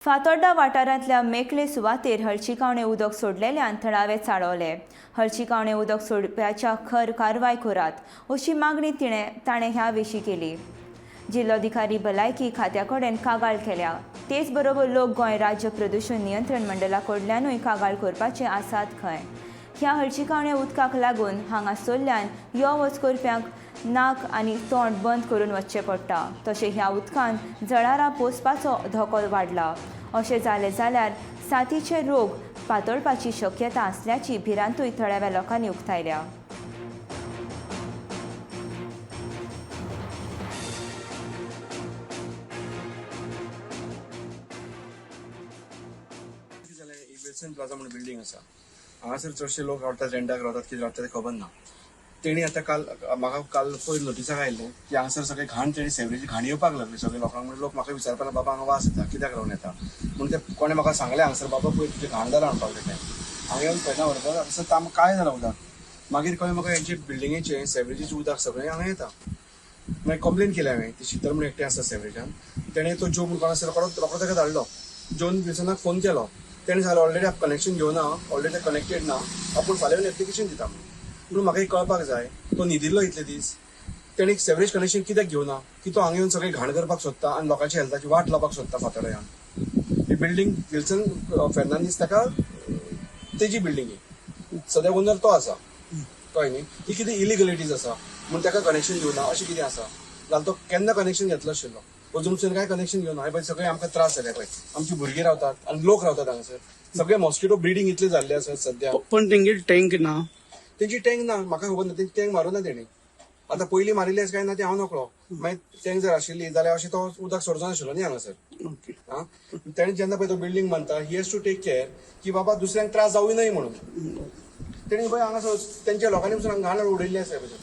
फातोड्डा वाठारांतल्या मेकळे सुवातेर हळशिकावणें उदक सोडलेल्यान थळावे चाळवले. हळशिकावणें उदक सोडप्याच्या खर कारवाय करात अशी मागणी ताणें ह्या विशीं केली. जिल्लोधिकारी भलायकी खात्या कडेन कागाळ केल्या. तेच बरोबर लोक गोंय राज्य प्रदूशण नियंत्रण मंडळा कडल्यानूय कागाळ करपाचे आसात खंय. ह्या हळशिकावण्या उदकाक लागून हांगासरल्यान यो वच करप्यांक नाक आनी तोंड बंद करून वचचें पडटा. तशें ह्या उदकान जळारां पोसपाचो धोको वाडला. अशें जालें जाल्यार साथीचे रोग पातळपाची शक्यता आसल्याची भिरांतूय थळाव्या लोकांनी उक्तायल्या. कितें जालें, ही विल्सन प्लाझा म्हणून बिल्डींग आसा. हांगासर चडशे लोक रावतात, रेंटाक रावतात, कितें रावतात तें खबर ना. तेणी आतां काल म्हाका काल पयर नोटिसाक आयिल्लें की हांगासर सगळें घाण, तेणी सेवरेजी घाण येवपाक लागली सगळे लोकांक. म्हणून लोक म्हाका विचारपाक लागले, बाबा हांगा वास येता, कित्याक लागून येता म्हणून. ते कोणें म्हाका सांगलें, हांगासर बाबा पयर तुजें घाण जालां म्हणपाक लागले. हांगा येवन पळयना बरोबर हांगासर ताम काळें जालां उदक. मागीर कळ्ळें म्हाका, हेंचे बिल्डिंगेचें सेवरेजीचें उदक सगळें हांगा येता. मागीर कंप्लेन केली हांवें. ती शितल म्हणून एकटें आसा सेवरेजान. तेणें तो जो म्हणून कोण आसा, रोकडो रोकडो ताका धाडलो. जोन विल्सनाक फोन केलो. तेणें सांगलें, ऑलरेडी कनेक्शन घेवना, ऑलरेडी कनेक्टेड ना, आपूण फाल्यां येवन एप्लिकेशन दिता म्हणून. म्हणून म्हाका एक कळपाक जाय, तो न्हिदिल्लो इतले दीस, तेणें सेवरेज कनेक्शन कित्याक घेवना? की तो हांगा येवन सगळें घाण करपाक सोदता आनी लोकांच्या हेल्थाची वाट लावपाक सोदता. फातोड्यान ही बिल्डींग विल्सन फेर्नांडीस ताका तेजी बिल्डींग ही. सद्या ओनर तो आसा, कळ्ळें न्ही? ही कितें इलिगलिटीज आसा म्हणून ताका कनेक्शन दिवना अशें कितें आसा जाल्यार तो केन्ना कनेक्शन घेतलो आशिल्लो. अजून पसून काय कनेक्शन घेवना. हे पळय, सगळे आमकां त्रास जाले पळय. आमची भुरगीं रावतात आनी लोक रावतात हांगासर. सगळे मॉस्किटो ब्रिडींग इतले जाल्ले आसा सद्या. पण तेंगेर टँक ना? तेंची टँक ना, म्हाका खबर ना. तेंची टँक मारूना तेणी. आतां पयलीं मारिल्ली आसा काय ना तें हांव नकळो. मागीर टँक जर आशिल्ली जाल्यार अशें तो उदक सोडचो नाशिल्लो न्ही हांगासर. आं, तेणी जेन्ना पळय तो बिल्डींग बांदता, he has to take care की बाबा दुसऱ्यांक त्रास जावूय न्हय म्हणून. तेणी पळय हांगासर तेंच्या लोकांनी पसून हांगा घाण उडयल्ली आसा पळय.